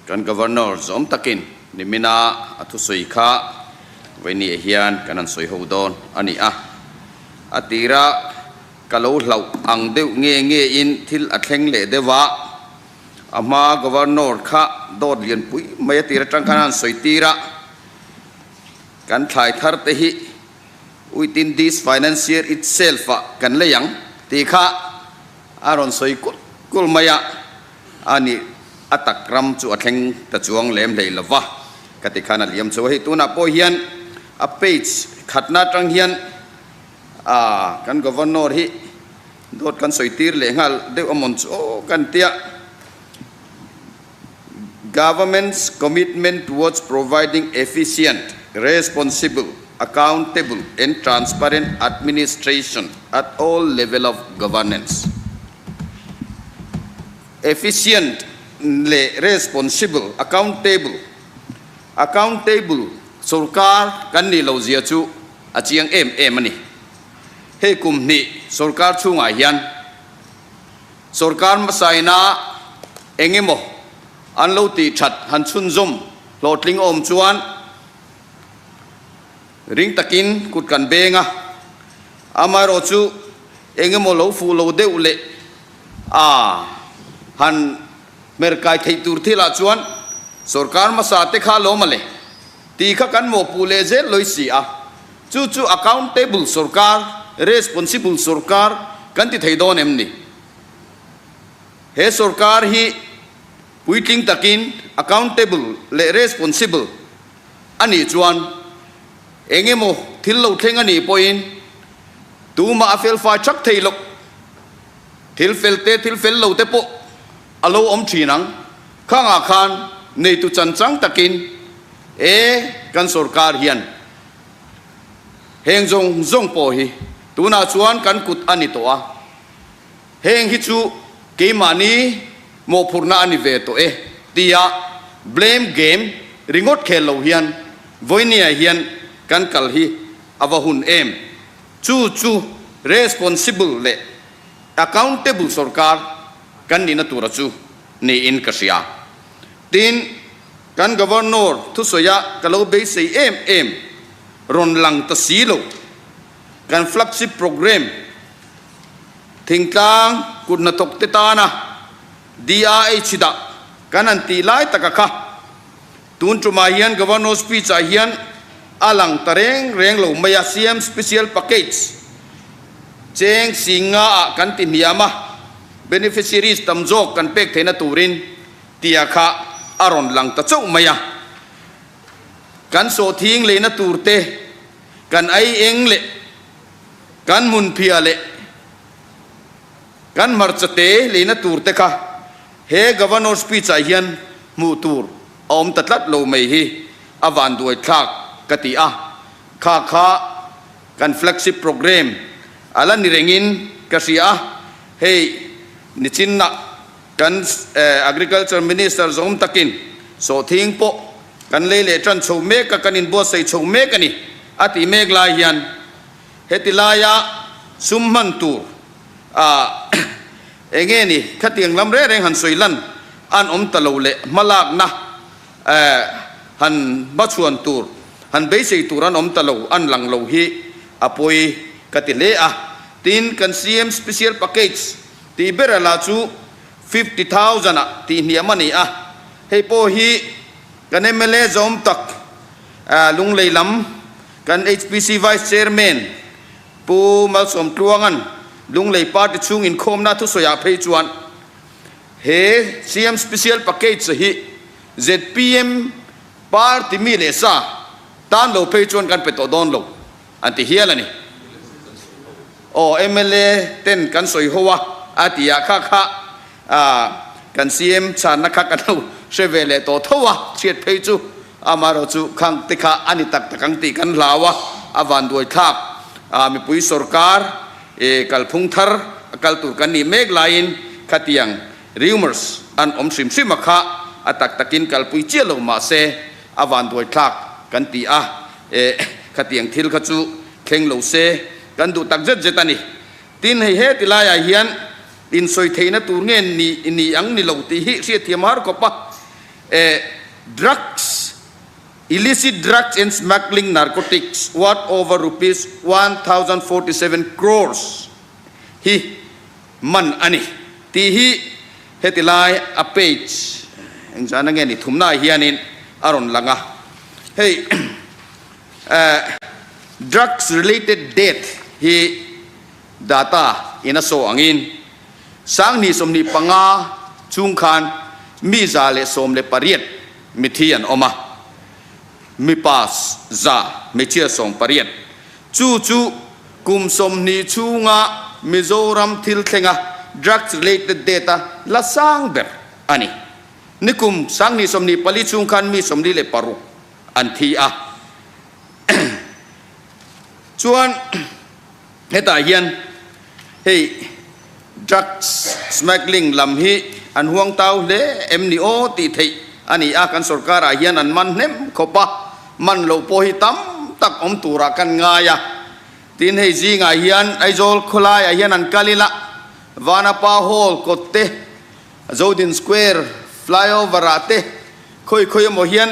Kan Governor zawm takin nimina a thusawi kha vawinia hian kan han sawi ho dawn a ni a. A tira ka lo hlauh ang deuh nge nge in thil a thleng leh deuh a, a hma Governor kha dawt lianpui mai a tir atang khan a han sawi tir a, kan thlai thar te hi within this financial year itself ah kan lei ang tih kha a rawn sawi kulh kulh mai a. A nih, a tak ram chu a thleng ta chuang lem hlei lo va, ka ti khan a liam chho a. Hei tunah pawh hian a page khatna atang hian a kan Governor hi dawt kan sawi tir leh nghal deuh a mawn chu aw kan tia. Government's commitment towards providing efficient, responsible, accountable and transparent administration at all level of governance. Efficient leh responsible, accountable, accountable sorkar kan nih loh zia chu a chiang em em a ni. Hei kum hnih sorkar chhungah hian sorkar hmasaina eng emaw an lo tih that han chhunzawm hlawhtling awm chuan ring takin kut kan beng a, amaherawh chu eng emaw lo fuh lo deuh leh A han hmer kai theih tur thilah chuan sorkar hmasa te kha lawm a le tih kha kan mawhpuh leh zel lawi si a, chu chu accountable sorkar, responsible sorkar kan ti thei dawn em ni? He sorkar hi puitling takin accountable leh responsible a nih chuan eng emaw thil lo thleng a nih pawhin tumah a felfai thak thei loh. Thil fel te, thil fel lo te pawh a lo awm thin ang. Khangah khan neitu chanchang takin e kan sorkar hian heng zawng zawng pawh hi tunah chuan kan kut a ni tawh a, heng hi chu keimahni mawhphurhna a ni ve tawh e tia blame game ringawt khel lo hian vawinia hian kan kal hi a va hun em. Chu chu responsible leh accountable sorkar kan nihna tura chu niin ka hria. Tin, kan Governor thusawiah ka lo beisei em em rawn lang ta si lo. Kan flagship programme thingtlang kut hnathawk te tana DRH dah kan han tih lai taka kha Tun tumah hian Governor speech ah hian a lang ta reng reng lo mai a, CM Special Package cheng sing nga ah kan ti hniam a, beneficiaries tam zawk kan pek theihna turin tia kha a rawn lang ta chauh mai a. Kan sawhthing leina tur te, kan ei eng leh kan hmunphiah leh kan hmarcha te leina tur te kha He Governor speech ah hian hmuh tur a awm ta tlat lo mai hi a vanduai thlak ka ti a, kha kha kan flagship programme a la ni rengin ka hria a, hei nichinna kan Agriculture Minister zawm takin sawhthing pawh kan lei leh tan chho mek a, kan inbuatsaih chho mek a ni a tih mek lai hian heti laia sum hman tur a Enge ni, khatiang lam reng reng han sawi lan an awm ta lo leh hmalakna han hmachhuan tur, han beisei tur an awm ta lo, an lang lo hi a pawi ka ti hle a. Tin, kan CM Special Package tih ber a la chu 50,000 ah tih hniam a ni a, hei pawh hi kan mla zawm tak Lunglei lam kan HPC Vice Chairman Pu Malsawm Tluanga'n Lunglei Party chhung inkhawmna thusawiah phei chuan he CM Special Package hi zpm Party mi leh sa tan lo phei chuan kan pe tawh dawn lo an ti hial a ni. Aw mla ten kan sawi ho a, a ti a, kha kha kan CM chhanna kha kan lo hre ve leh tawh tho a, chhiat phei chu Amaherawh chu khang te kha a ni tak tak ang tih kan hlau a, a vanduai thlak. Mipui sorkar kalphung thar a kal tur kan nih mek laiin khatiang rumours an awm hrim hrim a kha a tak takin kalpui chiah lo mahse a vanduai thlak kan ti a, khatiang thil kha chu thleng lo se kan duh tak zet zet a ni. Tin, hei heti laiah hian insawi theihna tur nge ni ang ni lo tih hi hriatthiam har khawp a. Eh drugs, illicit drugs and smuggling narcotics worth over rupees 1047 crores hi man a ni tih hi heti lai a page engzahna nge ni thumnaah hianin a rawn lang a. Hei eh drugs related death hi data in a saw angin Sanghnih 25 chhung khan mi 118 mithi an awm a, mipa 100 hmeichhia 18. Chu chu kum 20 chhunga Mizoram thil thlenga drugs related death a la sang ber a ni. Nikum Sanghnih 24 chhung khan mi 46 an thi a. Chuan. Hetah hian hei drugs smuggling lam hi an huang tau hle em ni aw tih theih a ni a, kan sorkarah hian an man hnem khawp a, man loh pawh hi tam tak awm turah kan ngai a. Tin hei zingah hian Aizawl khawlaiah hian an kal ila, Vanapa Hall kawt te, Zodin Square flyover ah te khawi khawi emaw hian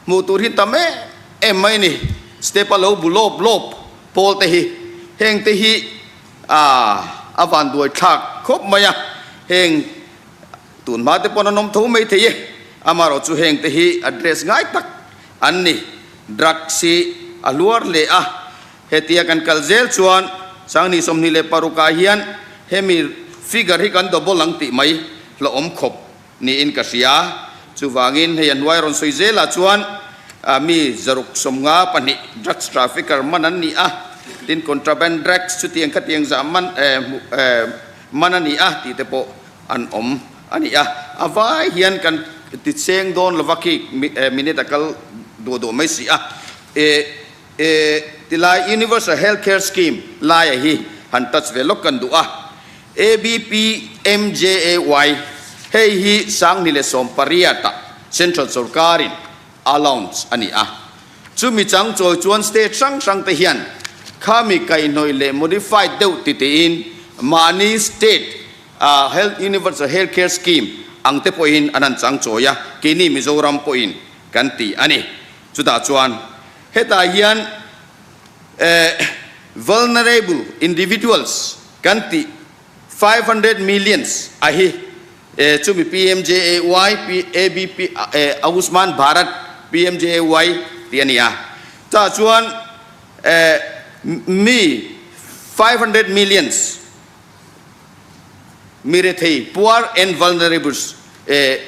Hmuh tur hi tam em em mai ni. Step a lo bu lawp lawp pawl te hi heng te hi a van duai thlak khawp mai a, heng tun hma te pawn an awm tho mai thei e, amaherawh chu heng te hi address ngai tak an ni. Drugs hi a hluar hle a, hetia kan kal zel chuan Sanghnih 26 ah hian hemi figure hi kan double ang tih mai hlauhawm khawp niin ka hria. Chuvangin hei a hnuai rawn sawi zelah chuan mi 652 drugs trafficker man an ni a, tin contraband drugs chutiang khatiang zah man man a ni a tih te pawh an awm a ni a. A vai hian kan ti cheng dawn lova khi minute a kal duah duah mai si a. Tilai Universal Health Care Scheme laia hi han touch ve lawk kan duh a. ABPMJAY, Hei hi 2018 ah Central sorkarin a launch a ni a. Chumi chang chawi chuan state hrang hrang te hian khami kaihhnawih leh modified deuh ti tiin mahni state Health Universal Health Care Scheme ang te pawhin an han chang chawi a, keini Mizoram pawhin kan ti a ni. Chutah chuan hetah hian vulnerable individuals kan tih 500 millions a hi chumi PMJAY, ABP, Ayushman Bharat PMJAY tih a ni a. Chutah chuan mi 500 millions mi rethei, poor and vulnerable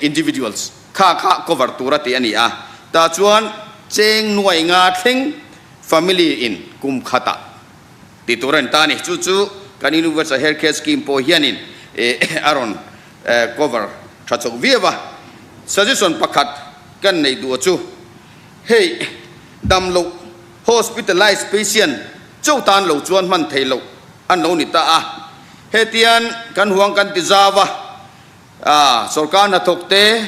individuals, kha kha cover tur a tih a ni a. Tah chuan cheng nuai nga thleng family in kum khatah tih tur a ni ta a ni. Chu chu kan Universal Health Care Scheme pawh hianin a rawn cover tha chauh viau a. Suggestion pakhat kan neih duh chu hei damloh hospitalized patient chauh tan lo chuan hman theih loh an lo ni ta a. Hetian kan huang kan ti zau a, sorkar hnathawk te,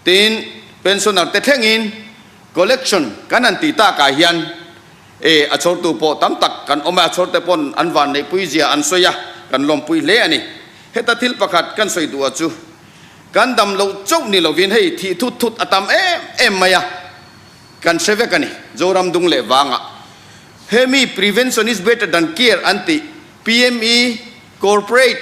tin pensioner te thlengin collection kan han tih takah hian e a chhawrtu pawh tam tak kan awm a, a chhawrte pawn an van neihpui zia an sawi a, kan lawmpui hle a ni. Heta thil pakhat kan sawi duh a chu kan dam loh chauh ni lovin hei thih thut thut a tam em em mai a, kan hre vek a ni. Zoram dung leh vangah hemi prevention is better than cure an tih PME corporate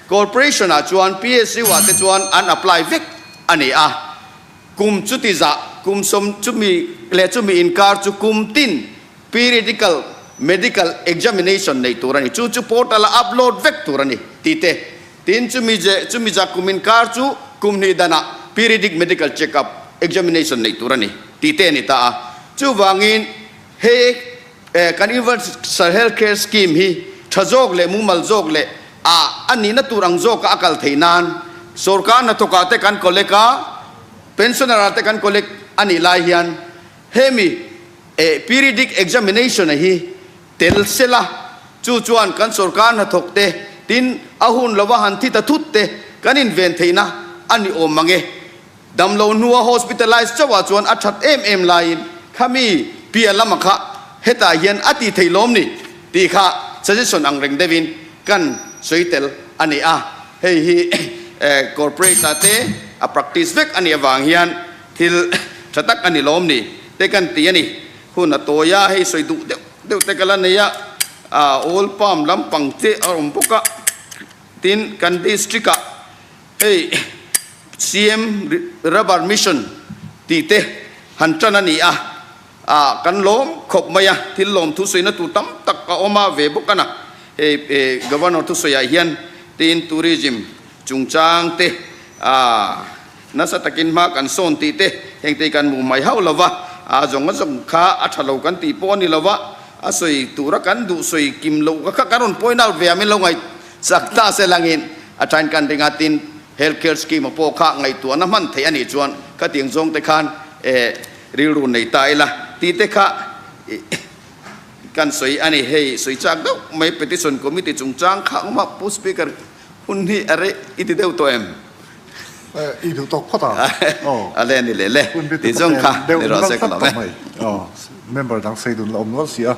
corporation ah chuan PSU ah te chuan an apply vek a ni a, kum chuti zah kum sawm chumi leh chumi inkar chu kum tin periodical medical examination nei tur a ni, chu chu portal a upload vek tur a ni tih te, tin chumi je chumi zah kum inkar chu kum hnih danah periodic medical check up examination nei tur a ni tih te a ni ta a, chuvangin he Kan Universal Health Care Scheme hi tha zawk leh mumal zawk leh a a nihna tur ang zawka a kal theih nan sorkar hnathawkah te kan collect a, pensioner ah te kan collect a nih lai hian hemi periodic examination a hi tel sela chu chuan kan sorkar hnathawk te tin a hun lova han thi ta thut te kan inven theihna a ni awm mang e. Damlo hnua hospitalize chauhah chuan a that em em laiin khami piah lama kha hetah hian a tih theih lawm ni tih kha suggestion ang reng deuhin kan sawi tel a ni a. Hei hi corporate ah te a practice vek a nih avang hian thil tha tak a ni lawm ni te kan ti a ni. Hun a tawi a, hei sawi duh deuh deuh te ka la nei a, Oil Palm lampang te a awm bawk a, tin kan district ah hei CM Rubber Mission tih te han tan a ni a, Ah, kan lawm khawp mai a, thil lawm thusawi tur tam tak a awm a ve bawk a na. Hei Governor thusawiah hian tin tourism chungchang te ah nasa takin hma kan sawn tih te heng te hi kan hmuh mai hauh lo va, a zawng a zawng kha a tha lo kan tih pawh a ni lo va, a sawi tura kan duh sawi kim loh kha kan rawn point out ve a min lo ngaihsak ta se langin a thain kan ring a, tin health care scheme a pawh kha ngaihtuahna hman theih a nih chuan khatiang zawng te khan eh Rilru nei ta ila tih te kha kan sawi a ni. Hei sawi chak deuh mai petition committee chungchang kha awm a, Pu Speaker hun hi a reh i ti deuh tawh em? I duh tawk phawt a. A le ni leh le tih zawng kha ni rawh se ka lawm e. Member dang sawi dun la awm nual si a.